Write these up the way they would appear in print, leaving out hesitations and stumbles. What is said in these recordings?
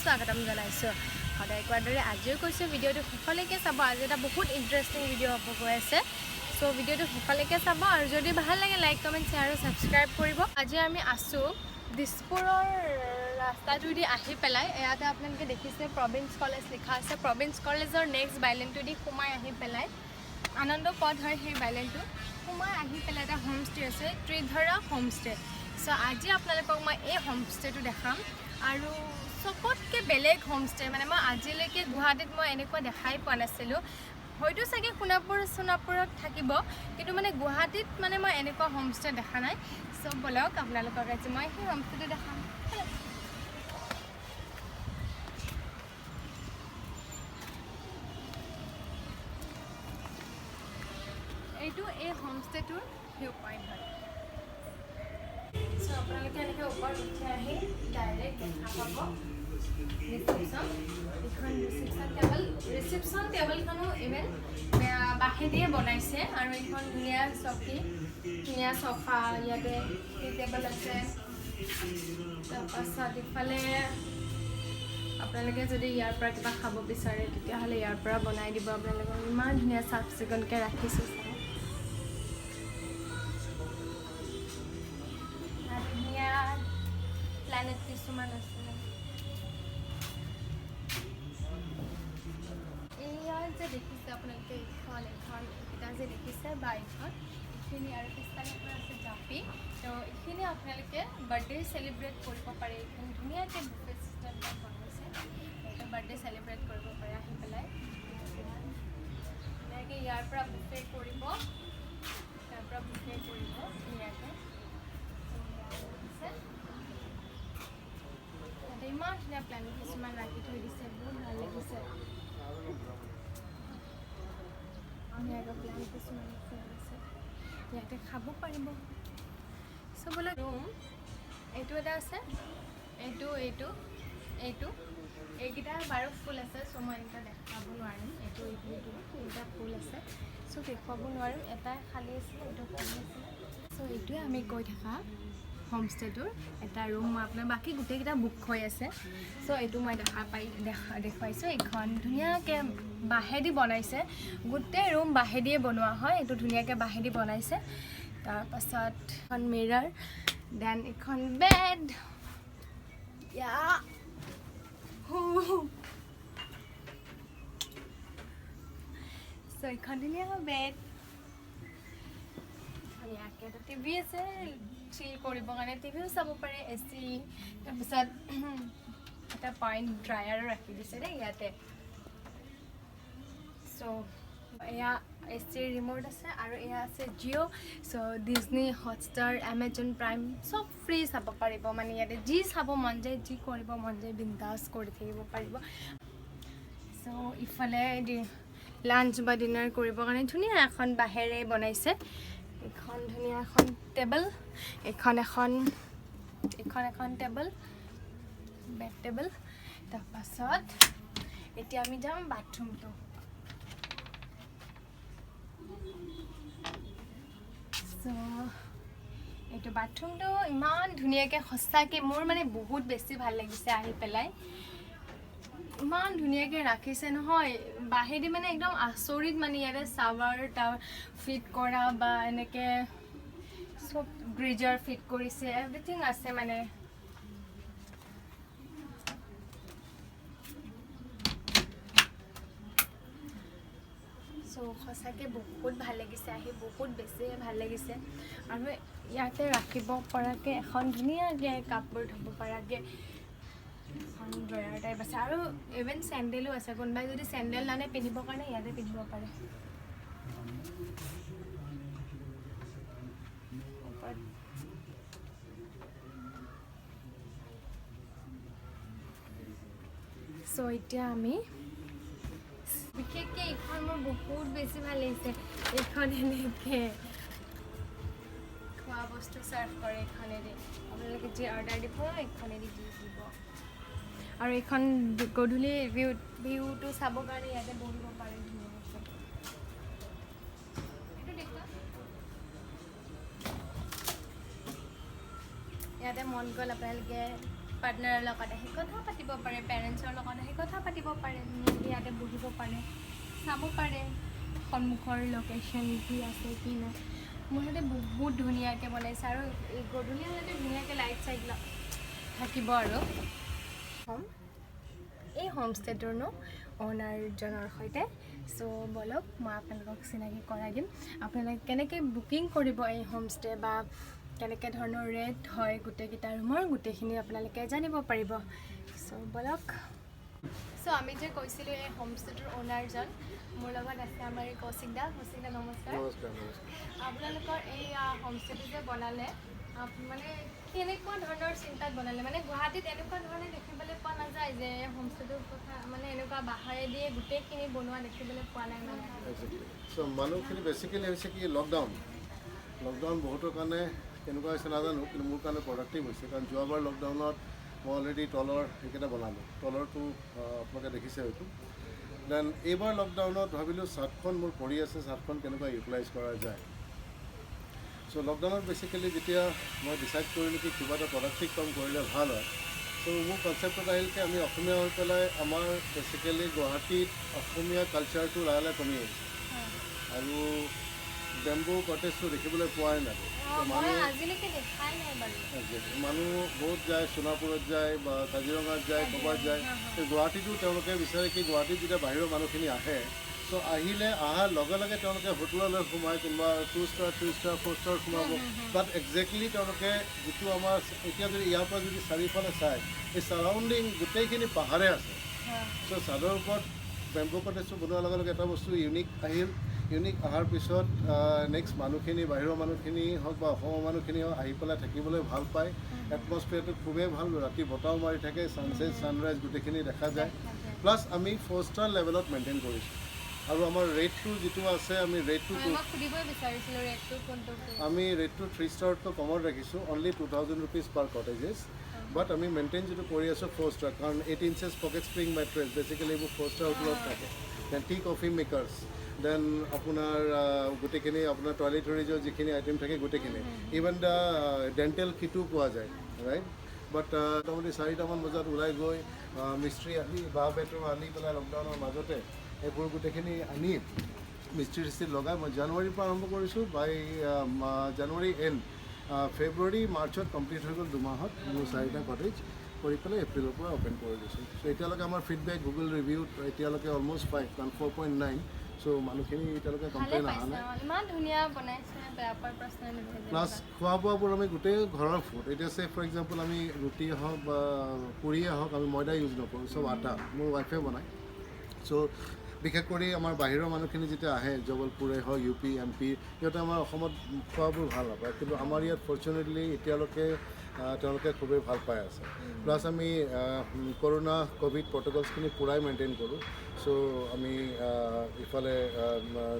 স্বাগতম জনাইছোঁ। সদায় কোৱাৰ দৰে আজিও কৈছোঁ, ভিডিঅ'টো শেষলৈকে চাব। আজি এটা বহুত ইণ্টাৰেষ্টিং ভিডিঅ' হ'ব গৈ আছে। চ' ভিডিঅ'টো শেষলৈকে চাব আৰু যদি ভাল লাগে লাইক, কমেণ্ট, শ্বেয়াৰ আৰু ছাবস্ক্ৰাইব কৰিব। আজি আমি আছোঁ দিছপুৰৰ ৰাস্তাটোদি আহি পেলাই, ইয়াতে আপোনালোকে দেখিছে প্ৰভিন্স কলেজ লিখা আছে। প্ৰভিন্স কলেজৰ নেক্সট বাইলেনটো দি সোমাই আহি পেলাই আনন্দ পথ হয়, সেই বাইলেনটো সোমাই আহি পেলাই এটা হোমষ্টে আছে, ত্ৰিধৰা হোমষ্টে। চ' আজি আপোনালোকক মই এই হোমষ্টেটো দেখাম আৰু চবতকৈ বেলেগ হোমষ্টে, মানে মই আজিলৈকে গুৱাহাটীত মই এনেকুৱা দেখাই পোৱা নাছিলোঁ। হয়তো চাগে সোণাপুৰ সোণাপুৰত থাকিব, কিন্তু মানে গুৱাহাটীত মানে মই এনেকুৱা হোমষ্টে দেখা নাই। চ' ব'লক, আপোনালোকক আজি মই সেই হোমষ্টেটো দেখাম। ব'লক। এইটো এই হোমষ্টেটোৰ ভিউ পইণ্ট হয়। চ' আপোনালোকে এনেকৈ ওপৰত উঠি আহি ডাইৰেক্ট দেখা পাব ৰিচিপশ্যন। এইখন ৰিচিপশ্যন টেবল, ৰিচিপশ্যন টেবলখনো ইভেন বাঁহেদিয়ে বনাইছে। আৰু এইখন ধুনীয়া চকী, ধুনীয়া চফা, ইয়াতে টেবল আছে। তাৰপাছত ইফালে আপোনালোকে যদি ইয়াৰ পৰা কিবা খাব বিচাৰে, তেতিয়াহ'লে ইয়াৰ পৰা বনাই দিব আপোনালোকক। ইমান ধুনীয়া চাফ চিকুণকৈ ৰাখিছে, চাওক। আৰু ধুনীয়া প্লেণ্ট কিছুমান আছে। এয়া যে দেখিছে আপোনালোকে, এইখন এইখন এইকেইটা যে দেখিছে বা এইখন, এইখিনি আৰু পিছফালে আপোনাৰ আছে জাপি। তো এইখিনি আপোনালোকে বাৰ্থডে চেলিব্ৰেট কৰিব পাৰে। এইখিনি ধুনীয়াকৈ বুফে চিষ্টেম বনাইছে, এইটো বাৰ্থডে চেলিব্ৰেট কৰিব পাৰে আহি পেলাই। ধুনীয়াকৈ ইয়াৰ পৰা বুফে কৰিব, ইয়াৰ পৰা বুফে কৰিব ধুনীয়াকৈ। ইয়াতে ইমান ধুনীয়া প্লেণ্ট কিছুমান ৰাখি থৈ দিছে, বহুত ভাল লাগিছে। ধুনীয়াকৈ প্লেণ্ট কিছুমান ৰাখি দিছে, ইয়াতে খাব পাৰিব। চবলৈ ৰুম এইটো এটা আছে, এইটো এইটো এইটো, এইকেইটা বাৰু ফুল আছে। চ' মই এইকেইটা দেখাব নোৱাৰিম। এইটো এইটো এইটো তিনিটা ফুল আছে, চ' দেখুৱাব নোৱাৰিম। এটাই খালী আছিলে, এইটো খালী আছিলে। চ' এইটোৱে আমি কৈ থকা হোমষ্টেটোৰ এটা ৰুম। মই আপোনাৰ বাকী গোটেইকেইটা বুক হৈ আছে। চ' এইটো মই দেখা পাই দেখুৱাইছোঁ। এইখন ধুনীয়াকৈ বাঁহেদি বনাইছে, গোটেই ৰুম বাঁহেদিয়ে বনোৱা হয়। এইটো ধুনীয়াকৈ বাঁহেদি বনাইছে। তাৰপাছত এখন মিৰৰ, then এখন বেড। ইয়া, চ' এইখন ধুনীয়া বেড, ধুনীয়াকৈ এটা টিভি আছে, চিল কৰিবৰ কাৰণে টিভিও চাব পাৰে, এ চি। তাৰপিছত এটা পইণ্ট ড্ৰায়াৰো ৰাখি দিছে দেই ইয়াতে। চ' এয়া এ চিৰ ৰিম'ট আছে আৰু এয়া আছে জিঅ'। চ' ডিজনী হটষ্টাৰ, এমেজন প্ৰাইম চব ফ্ৰী চাব পাৰিব। মানে ইয়াতে যি চাব মন যায়, যি কৰিব মন যায়, বিন্দাছ কৰি থাকিব পাৰিব। চ' ইফালে লাঞ্চ বা ডিনাৰ কৰিবৰ কাৰণে ধুনীয়া এখন বাঁহেৰে বনাইছে। এইখন ধুনীয়া এখন টেবল, এইখন এখন টেবল, বেড টেবল। তাৰপাছত এতিয়া আমি যাম বাথৰুমটো। চ' এইটো বাথৰুমটো ইমান ধুনীয়াকৈ, সঁচাকৈ মোৰ মানে বহুত বেছি ভাল লাগিছে আহি পেলাই। ইমান ধুনীয়াকৈ ৰাখিছে নহয় বাঁহেদি, মানে একদম আচৰিত। মানে ইয়াতে চাৱাৰ টাৱাৰ ফিট কৰা বা এনেকৈ চব গ্ৰিজাৰ ফিট কৰিছে, এভৰিথিং আছে মানে। চ' সঁচাকৈ বহুত ভাল লাগিছে আহি, বহুত বেছিয়ে ভাল লাগিছে। আৰু ইয়াতে ৰাখিব পৰাকৈ এখন ধুনীয়াকৈ কাপোৰ ধুব পৰাকৈ এখন ড্ৰয়াৰ টাইপ আছে আৰু ইভেন চেণ্ডেলো আছে। কোনোবাই যদি চেণ্ডেল নানে পিন্ধিবৰ কাৰণে, ইয়াতে পিন্ধিব পাৰে। ওপৰত চ' এতিয়া আমি বিশেষকৈ এইখন মোৰ বহুত বেছি ভাল লাগিছে। এইখন এনেকৈ খোৱা বস্তু ছাৰ্ভ কৰে এইখনেদি। আপোনালোকে যি অৰ্ডাৰ দিব, এইখনেদি দি দিব। আৰু এইখন গধূলি ভিউটো চাবৰ কাৰণে ইয়াতে বহিব পাৰে ধুনীয়াকৈ। এইটো দেখুৱা। ইয়াতে মন গ'ল আপোনালোকে পাৰ্টনাৰৰ লগত আহি কথা পাতিব পাৰে, পেৰেণ্টছৰ পাৰে, চাব পাৰে সন্মুখৰ লোকেশ্যন কি আছে কি নাই। মুঠতে বহুত ধুনীয়াকৈ বনাইছে আৰু গধূলি হ'লেতো ধুনীয়াকৈ লাইট চাইট থাকিব। আৰু এই হোমষ্টেটোৰনো অ'নাৰজনৰ সৈতে চ' ব'লক, মই আপোনালোকক চিনাকি কৰাই দিম। আপোনালোকে কেনেকৈ বুকিং কৰিব এই হোমষ্টে বা কেনেকৈ ধৰণৰ ৰেট হয় গোটেইকেইটা ৰুমৰ, গোটেইখিনি আপোনালোকে জানিব পাৰিব। চ' ব'লক। চ' আমি যে কৈছিলোঁ এই হোমষ্টেটোৰ অ'নাৰজন মোৰ লগত আছে, আমাৰ এই কৌশিক দা। কৌশিক দা, নমস্কাৰ। নমস্কাৰ, নমস্কাৰ। আপোনালোকৰ এই হোমষ্টেটো যে বনালে, মানে কেনেকুৱা ধৰণৰ চিন্তাত বনালে? মানে গুৱাহাটীত এনেকুৱা ধৰণে দেখিবলৈ পোৱা নাযায় যে হোমষ্টেটোৰ কথা, মানে এনেকুৱা বাঁহেৰে দিয়ে গোটেইখিনি বনোৱা দেখিবলৈ পোৱা নাই মানে। চ' মানুহখিনি বেচিকেলি হৈছে কি, লকডাউন বহুতৰ কাৰণে কেনেকুৱা হৈছে নাজানো, কিন্তু মোৰ কাৰণে প্ৰডাক্টিভ হৈছে। কাৰণ যোৱাবাৰ লকডাউনত মই অলৰেডি তলৰ সেইকেইটা বনালোঁ, তলৰটো আপোনালোকে দেখিছে হয়তো। Then এইবাৰ লকডাউনত ভাবিলোঁ চাটখন মোৰ পৰি আছে, চাটখন কেনেকুৱা ইউটিলাইজ কৰা যায়। চ' লকডাউনত বেচিকেলি যেতিয়া মই ডিচাইড কৰিলোঁ কি কিবা এটা প্ৰডাক্টিভ কাম কৰিলে ভাল হয়, চ' মোৰ কনচেপ্টত আহিল কি আমি অসমীয়া হৈ পেলাই আমাৰ বেচিকেলি গুৱাহাটীত অসমীয়া কালচাৰটো লাহে লাহে কমি আহিছে আৰু বেম্বু কটেজটো দেখিবলৈ পোৱাই নাযায়। মানুহ বহুত যায়, সোণাপুৰত যায় বা কাজিৰঙাত যায়, ক'ৰবাত যায়। গুৱাহাটীতো তেওঁলোকে বিচাৰে কি গুৱাহাটীত যেতিয়া বাহিৰৰ মানুহখিনি আহে, চ' আহিলে অহাৰ লগে লগে তেওঁলোকে হোটেললৈ সোমায়, কোনোবা 2 ষ্টাৰ, 3 ষ্টাৰ, 4 ষ্টাৰ সোমাব। বাট একজেক্টলি তেওঁলোকে যিটো আমাৰ এতিয়া যদি ইয়াৰ পৰা যদি চাৰিওফালে চায়, এই ছাৰাউণ্ডিং গোটেইখিনি পাহাৰে আছে। চ' চাদৰ ওপৰত বেম্বু কটেজটো বনোৱাৰ লগে লগে এটা বস্তু ইউনিক আহিল। ইউনিক অহাৰ পিছত নেক্সট মানুহখিনি, বাহিৰৰ মানুহখিনি হওক বা অসমৰ মানুহখিনি হওক, আহি পেলাই থাকিবলৈ ভাল পায়। এটমছফিয়াৰটো খুবেই ভাল, ৰাতি বতাহো মাৰি থাকে, ছানছেট ছানৰাইজ গোটেইখিনি দেখা যায়। প্লাছ আমি 4 ষ্টাৰ লেভেলত মেইনটেইন কৰিছোঁ। আৰু আমাৰ ৰেটটো যিটো আছে, আমি ৰেটটো আমি ৰেটটো 3 ষ্টাৰতকৈ কমত ৰাখিছোঁ, only 2000 rupees per cottages. But আমি মেইনটেইন যিটো কৰি আছোঁ 4 ষ্টাৰ, কাৰণ 8 inches pocket spring mattress basically এইবোৰ 4 ষ্টাৰ হোটেলত থাকে। Then tea coffee makers, then আপোনাৰ গোটেইখিনি আপোনাৰ টয়লেটৰীজৰ যিখিনি আইটেম থাকে গোটেইখিনি, ইভেন the dental কিটো পোৱা যায়, ৰাইট। বাট মোটামুটি 4টামান বজাত ওলাই গৈ মিস্ত্ৰী আনি বাঁহ বেতৰ আনি পেলাই লকডাউনৰ মাজতে এইবোৰ গোটেইখিনি আনি মিস্ত্ৰী চিস্ত্ৰী লগাই মই জানুৱাৰীৰ পৰা আৰম্ভ কৰিছোঁ। বাই জানুৱাৰী এণ্ড ফেব্ৰুৱাৰী মাৰ্চত কমপ্লিট হৈ গ'ল 2 মাহত মোৰ 4টা কটেজ কৰি পেলাই এপ্ৰিলৰ পৰা অ'পেন কৰি দিছোঁ। চ' এতিয়ালৈকে আমাৰ ফিডবেক গুগল ৰিভিউত এতিয়ালৈকে অলমষ্ট 5, কাৰণ 4.9। চ' মানুহখিনি এতিয়ালৈকে কমপ্লেইন অহা নাই। প্লাছ খোৱা বোৱাবোৰ আমি গোটেই ঘৰৰ ফুড। এতিয়া চে ফৰ এক্সাম্পল আমি ৰুটিয়ে হওক বা পুৰিয়ে হওক, আমি ময়দা ইউজ নকৰোঁ, চব আটা মোৰ ৱাইফে বনায়। চ' বিশেষ কৰি আমাৰ বাহিৰৰ মানুহখিনি যেতিয়া আহে, জবলপুৰে হওক, ইউ পি, এম পি, সিহঁতে আমাৰ অসমত খোৱাবোৰ ভাল নাপায়, কিন্তু আমাৰ ইয়াত ফৰ্চুনেটলি এতিয়ালৈকে তেওঁলোকে খুবেই ভাল পাই আছে। প্লাছ আমি কৰোণা ক'ভিড প্ৰট'কলছখিনি পূৰাই মেইনটেইন কৰোঁ। চ' আমি ইফালে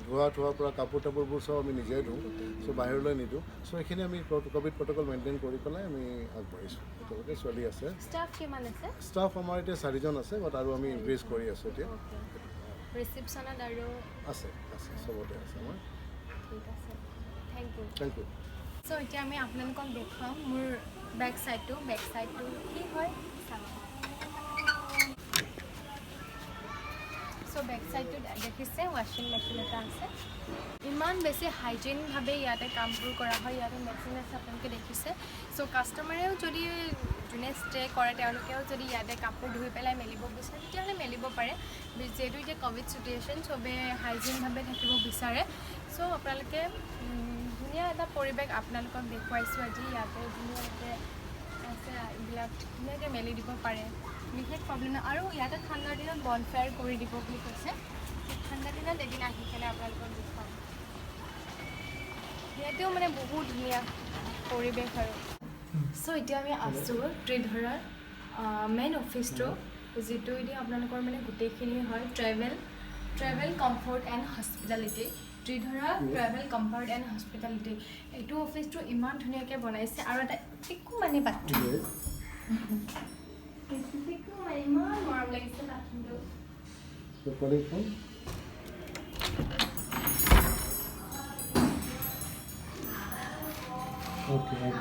ধোৱা ধোৱাৰ পৰা কাপোৰ তাপোৰবোৰ চব আমি নিজে ধোওঁ, চ' বাহিৰলৈ নিদিওঁ। চ' এইখিনি আমি ক'ভিড প্ৰট'কল মেইনটেইন কৰি পেলাই আমি আগবাঢ়িছোঁ, এতিয়ালৈকে চলি আছে। ষ্টাফ কিমান আছে? ষ্টাফ আমাৰ এতিয়া 4জন আছে, বাট আৰু আমি ইনক্ৰিজ কৰি আছোঁ এতিয়া। ৰিচিপশ্যনত আৰু আছে, আছে, চবতে আছে আমাৰ। ঠিক আছে, thank U. Thank U. চ' এতিয়া আমি আপোনালোকক দেখুৱাম মোৰ বেক চাইডটো। বেক চাইডটো কি হয় চাব। চ' বেক চাইডটোত দেখিছে ৱাশ্বিং মেচিন এটা আছে। ইমান বেছি হাইজিনভাৱে ইয়াতে কামবোৰ কৰা হয়। ইয়াতে মেচিন আছে, আপোনালোকে দেখিছে। চ' কাষ্টমাৰেও যদি যোনে ষ্টে কৰে, তেওঁলোকেও যদি ইয়াতে কাপোৰ ধুই পেলাই মেলিব বিচাৰে, তেতিয়াহ'লে মেলিব পাৰে। যিহেতু এতিয়া ক'ভিড চিটুৱেশ্যন, চবেই হাইজিনভাৱে থাকিব বিচাৰে। চ' আপোনালোকে ধুনীয়া এটা পৰিৱেশ আপোনালোকক দেখুৱাইছোঁ আজি। ইয়াতে ধুনীয়াকৈ আছে, এইবিলাক ধুনীয়াকৈ মেলি দিব পাৰে, বিশেষ প্ৰব্লেম নাই। আৰু ইয়াতে ঠাণ্ডাৰ দিনত বনফায়াৰ কৰি দিব বুলি কৈছে। ঠাণ্ডা দিনত এদিন আহি কেনে আপোনালোকক দেখুৱাম। ইয়াতেও মানে বহুত ধুনীয়া পৰিৱেশ। আৰু চ' এতিয়া আমি আছোঁ ত্ৰিধৰাৰ মেইন অফিচটো, যিটো এতিয়া আপোনালোকৰ মানে গোটেইখিনি হয় travel comfort and hospitality, Tridhara travel comfort and hospitality. এইটো অফিচটো ইমান ধুনীয়াকৈ বনাইছে আৰু এটা একো মানে বাথৰুম, মানে ইমান মৰম লাগিছে বাথৰুমটো। Recording phone? Okay.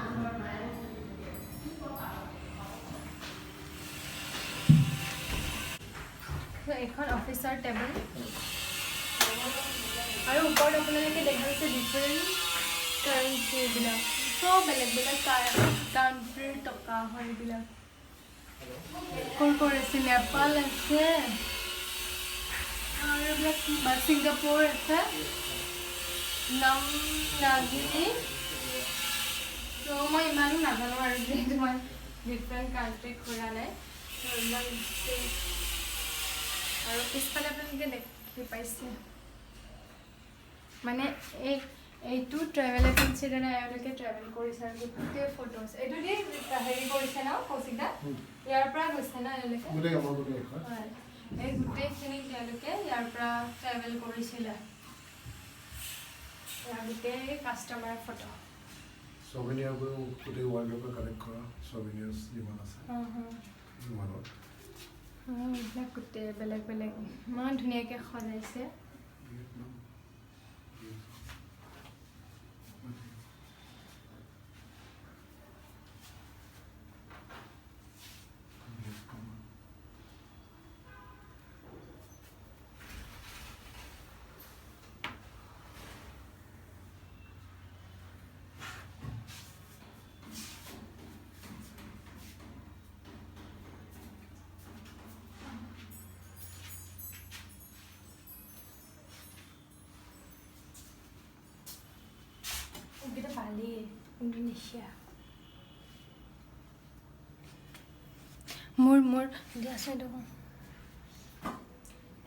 এইখন অফিচৰ টেবুল। আৰু ওপৰত আপোনালোকে দেখা পাইছে ডিফাৰেণ্ট কাৰেঞ্চি, এইবিলাক চব বেলেগ বেলেগ কাণ্ট্ৰিৰ টকা হয় এইবিলাক। ক'ৰ ক'ৰ আছে, নেপাল আছে, আৰু এইবিলাক ছিংগাপুৰ আছে, নাম নাগিনী। ত' মই ইমানো নাজানো আৰু, যিহেতু মই ডিফাৰেণ্ট কাণ্ট্ৰি ঘূৰা নাই। ত' এইবিলাক আৰু পিছফালে আপোনালোকে দেখি পাইছে, মানে এইটো ট্ৰেভেল এজেঞ্চিৰ দ্বাৰা এওঁলোকে ট্ৰেভেল কৰিছে আৰু গোটেই ফটোজ এইটো দি হেৰি কৰিছে ন কৌশিক দা? ইয়াৰ পৰা গৈছে ন এওঁলোকে? হয়, এই গোটেইখিনি তেওঁলোকে ইয়াৰ পৰা ট্ৰেভেল কৰিছিলে। ইয়াৰ গোটেই কাষ্টমাৰ ফটো। ছভেনিয়াৰবোৰ গোটেই ৱৰ্ল্ডৰ পৰা কালেক্ট কৰা ছভেনিয়াৰ্ছ যিমান আছে ৱালত। এইবিলাক গোটেই বেলেগ বেলেগ ইমান ধুনীয়াকৈ সজাইছে। এইকেইটা বালি, ইণ্ডোনেছিয়া। মোৰ মোৰ দিয়াচোন এইটো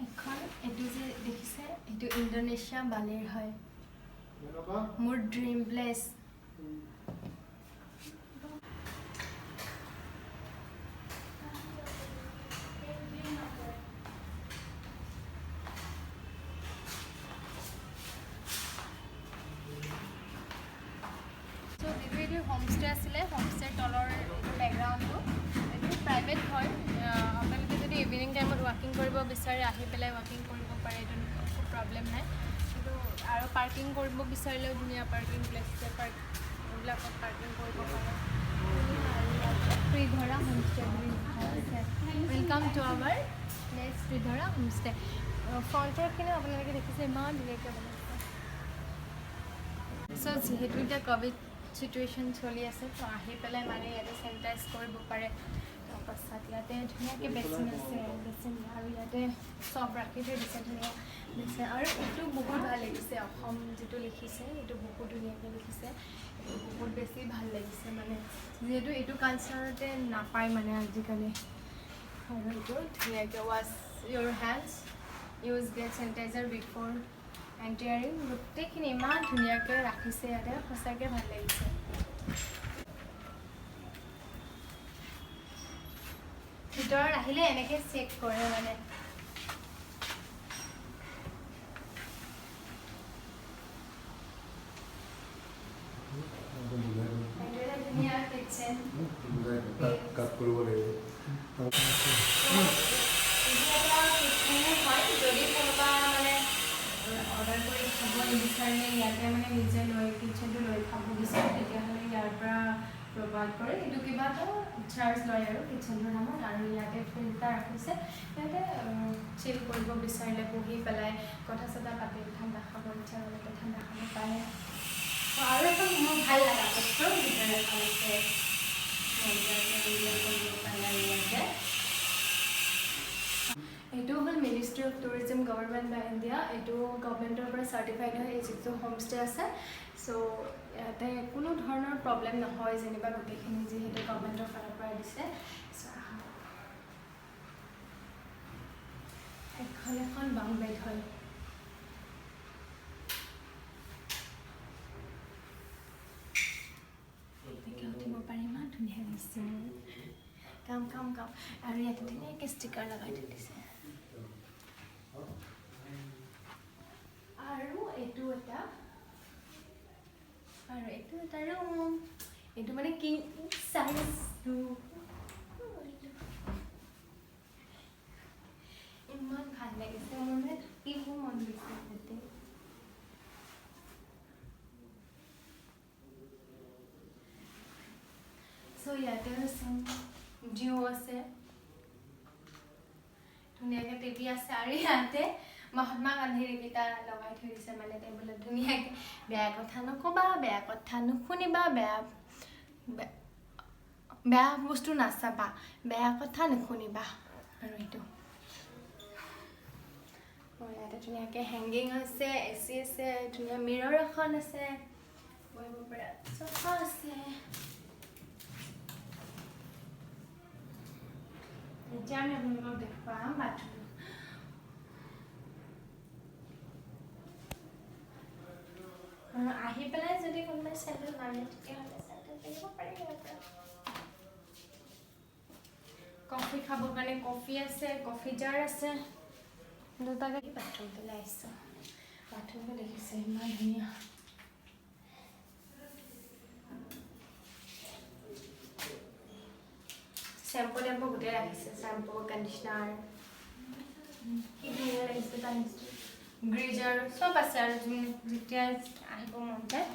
এখন, এইটো যে দেখিছে এইটো ইণ্ডোনেছিয়া বালিৰ হয়, মোৰ ড্ৰিম প্লেচ। চ' যিটো এইটো হোমষ্টে আছিলে, হোমষ্টেৰ তলৰ এইটো বেকগ্ৰাউণ্ডটো, এইটো প্ৰাইভেট হয়। আপোনালোকে যদি ইভিনিং টাইমত ৱাকিং কৰিব বিচাৰে, আহি পেলাই ৱাকিং কৰিব পাৰে, এইটো একো প্ৰব্লেম নাই। কিন্তু আৰু পাৰ্কিং কৰিব বিচাৰিলেও ধুনীয়া পাৰ্কিং প্লেচ আছে, এইবিলাকত পাৰ্কিং কৰিব পাৰে। আৰু ইয়াতে ত্ৰিধৰা হোমষ্টে বুলি লিখা আছে। Welcome to our next Tridhara homestay. ফ্ৰণ্টৰখিনিও আপোনালোকে দেখিছে ইমান ধুনীয়াকৈ বনাইছে। চ' যিহেতু এতিয়া ক'ভিড চিটুৱেশ্যন চলি আছে, তো আহি পেলাই মানে ইয়াতে চেনিটাইজ কৰিব পাৰে। তাৰপাছত ইয়াতে ধুনীয়াকৈ বেচিন আছে, বেচিন আৰু ইয়াতে চব ৰাখি থৈ দিছে, ধুনীয়া দিছে। আৰু এইটো বহুত ভাল লাগিছে, অসম যিটো লিখিছে এইটো বহুত ধুনীয়াকৈ লিখিছে, এইটো বহুত বেছি ভাল লাগিছে, মানে যিহেতু এইটো কালচাৰতে নাপায় মানে আজিকালি। আৰু এইটো ধুনীয়াকৈ wash your hands, use get sanitizer before entering, গোটেইখিনি ইমান ধুনীয়াকৈ ৰাখিছে ইয়াতে, সঁচাকৈ ভাল লাগিছে। ভিতৰত আহিলে এনেকৈ চেক কৰে মানে। এইটো এটা ধুনীয়া কিটচেন। কাট কৰিব লাগিব। এইটো এটা কিটচেনে হয়, যদি কোনোবা মানে অৰ্ডাৰ কৰি খাব নিবিচাৰিলে ইয়াতে মানে নিজে লৈ কিটচেনটো লৈ খাব বিচাৰে, তেতিয়াহ'লে ইয়াৰ পৰা প্ৰভাইড কৰে। সেইটো কিবা এটা চাৰ্জ লয় আৰু কিটচেনটোৰ নামত। আৰু ইয়াতে ফিল্টাৰ ৰাখিছে, ইয়াতে চিল কৰিব বিচাৰিলে বহি পেলাই কথা চথা পাতি ঠাণ্ডা খাব ইচ্ছা গ'লে ঠাণ্ডা খাব পাৰে। আৰু এখন মোৰ ভাল লগা বস্তু ভিতৰত এখন আছে, মজাকৈ এনজয় কৰিব পাৰে আৰু ইয়াতে। এইটো হ'ল ministry of tourism, government by India. এইটো গভমেণ্টৰ পৰা চাৰ্টিফাইড হয়, এই যিটো হোমষ্টে আছে। চ' ইয়াতে কোনো ধৰণৰ প্ৰব্লেম নহয় যেনিবা, গোটেইখিনি যিহেতু গভমেণ্টৰ ফালৰ পৰা দিছে। চ' এখন এখন বাং বেড হয়। এনেকৈ উঠিব পাৰি, ইমান ধুনীয়া লাগিছে মোৰ। কাম কাম কাম। আৰু ইয়াতে ধুনীয়াকৈ ষ্টিকাৰ লগাই থৈ দিছে। আৰু এইটো এটা, আৰু এইটো এটা ৰুম, এইটো মানে কিং চাইজ ৰুম। ইমান ভাল লাগিছে মোৰ, মানে থাকিব মন গৈছে ইয়াতে। চ' ইয়াতে চেম ডিউ আছে, ধুনীয়াকৈ। টিভি আছে আৰু ইয়াতে মহাত্মা গান্ধীৰ এইকেইটা লগাই থৈ দিছে, মানে টেবুলত ধুনীয়াকৈ। বেয়া কথা নক'বা, বেয়া কথা নুশুনিবা, বেয়া বেয়া বস্তু নাচাবা, বেয়া কথা নুশুনিবা। আৰু এইটো ইয়াতে ধুনীয়াকৈ হেংগিং আছে, এ চি আছে, ধুনীয়া মিৰৰ এখন আছে, বহিব পৰা চোফা আছে। এতিয়া আমি আপোনালোকক দেখুৱাম বাথৰুম। আৰু আহি পেলাই যদি কোনোবাই চেণ্ডেল নানে তেতিয়াহ'লে চেণ্ডেল পিন্ধিব পাৰে ইয়াৰ পৰা। কফি খাবৰ কাৰণে কফি আছে, কফি জাৰ আছে। দুটাকে বাথৰুমটোলৈ আহিছোঁ। বাথৰুমটো দেখিছে ইমান ধুনীয়া। শ্বেম্পু টেম্পু গোটেই ৰাখিছে, শ্বেম্পু, কণ্ডিচনাৰ, কি ধুনীয়া লাগিছে টাইলছটো, গ্ৰীজাৰ চব আছে। আৰু যেতিয়া আহিব মন যায়।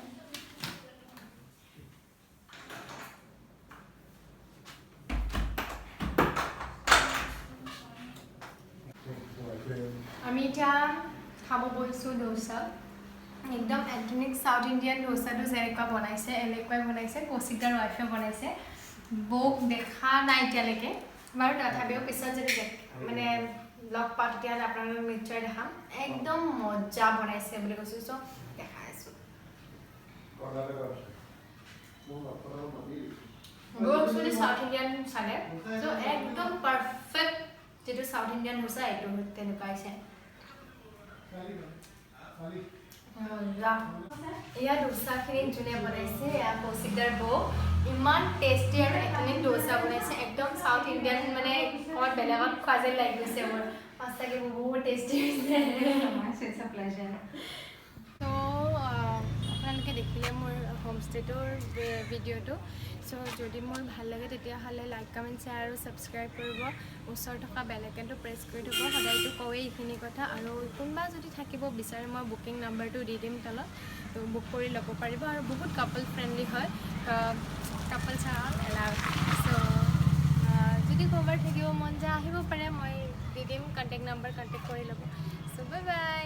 আমি এতিয়া খাব বহিছোঁ দোচা, একদম এথনিক চাউথ ইণ্ডিয়ান দোচাটো যেনেকুৱা বনাইছে এনেকুৱাই বনাইছে, কৌশিকদাৰ ৱাইফে বনাইছে। বৌক দেখা নাই এতিয়ালৈকে বাৰু, তথাপিও পিছত যদি মানে লগ পাওঁ তেতিয়াহ'লে আপোনালোকক নিশ্চয় দেখাম। একদম মজা বনাইছে বুলি কৈছোঁ, চ' দেখাই আছোঁ। বৌ একচুৱেলি চাউথ ইণ্ডিয়ান চালে, চ' একদম পাৰফেক্ট যিটো চাউথ ইণ্ডিয়ান দোচা এইটো তেনেকুৱা হৈছে। মজা। এয়া দোচাখিনি যোনে বনাইছে এয়া কৌশিকদাৰ বৌ, ইমান টেষ্টি আৰু এথনিক দোচা বনাইছে, একদম চাউথ ইণ্ডিয়ান, মানে ক'ৰবাত বেলেগত খোৱা যেন লাগি গৈছে মোৰ। সঁচাকৈ বহুত টেষ্টি হৈছে। ত' আপোনালোকে দেখিলে মোৰ হোমষ্টেটোৰ ভিডিঅ'টো। চ' যদি মোৰ ভাল লাগে তেতিয়াহ'লে লাইক, কমেণ্ট, শ্বেয়াৰ আৰু ছাবস্ক্ৰাইব কৰিব। ওচৰত থকা বেল আইকনটো প্ৰেছ কৰি থ'ব। সদায়তো কওঁৱেই এইখিনি কথা। আৰু কোনোবা যদি থাকিব বিচাৰে মই বুকিং নাম্বাৰটো দি দিম তলত, ত' বুক কৰি ল'ব পাৰিব। আৰু বহুত কাপল ফ্ৰেণ্ডলি হয়, কাপলছ আৰ এলাউড। চ' যদি ক'ৰবাত থাকিব মন যায় আহিব পাৰে, মই দি দিম কণ্টেক্ট নাম্বাৰ, কণ্টেক্ট কৰি ল'ব। চ' বাই বাই।